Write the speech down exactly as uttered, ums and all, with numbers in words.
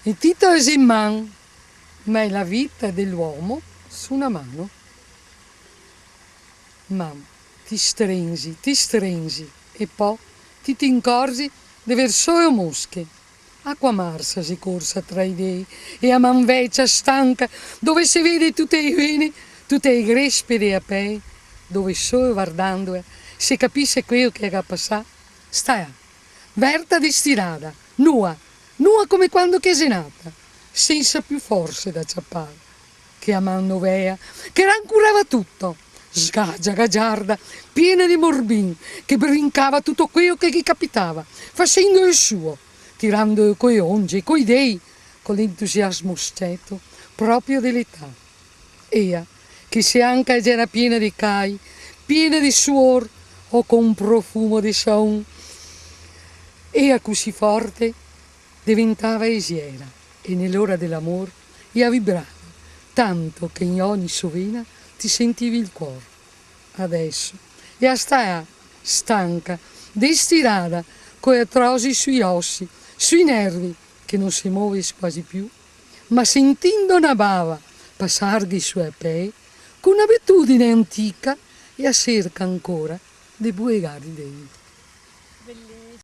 E tito xe in man, ma xe la vita de l'omo su na mano. Ma ti strenzi, ti strenzi, e po ti te incorzi de ver solo mosche. Acua marsa xe corsa tra i dei, e a man vecia, stanca, dove se vede tute e vene, tute e grespe de a pei, dove solo vardandola se capise queo che ga pasà, sta là, verta, destirada, nua, nua come quando che xe nata, sensa più forse da ciapar. Che a man novea, che rancurava tuto, sgagia, gagiarda, piena de morbin, che brincava tuto queo che ghe capitava, fasendo el suo, tirando co e onge, coi dei, co l'entusiasmo sceto proprio de l'età. Ea, che se anca gera piena de cai, piena de suor, o co un profumo de saon, ea cusì forte deventava e gera, e ne l'ora de l'amor ea vibrava tanto che in ogni so vena ti sentivi el cor. Adeso ea sta là, stanca, destirada, co e artrosi sui osi, sui nervi, che no se move quasi più, ma sentindo na bava pasarghe su a pei, co n'abitudine antica, ea serca ancora de buegar i dei.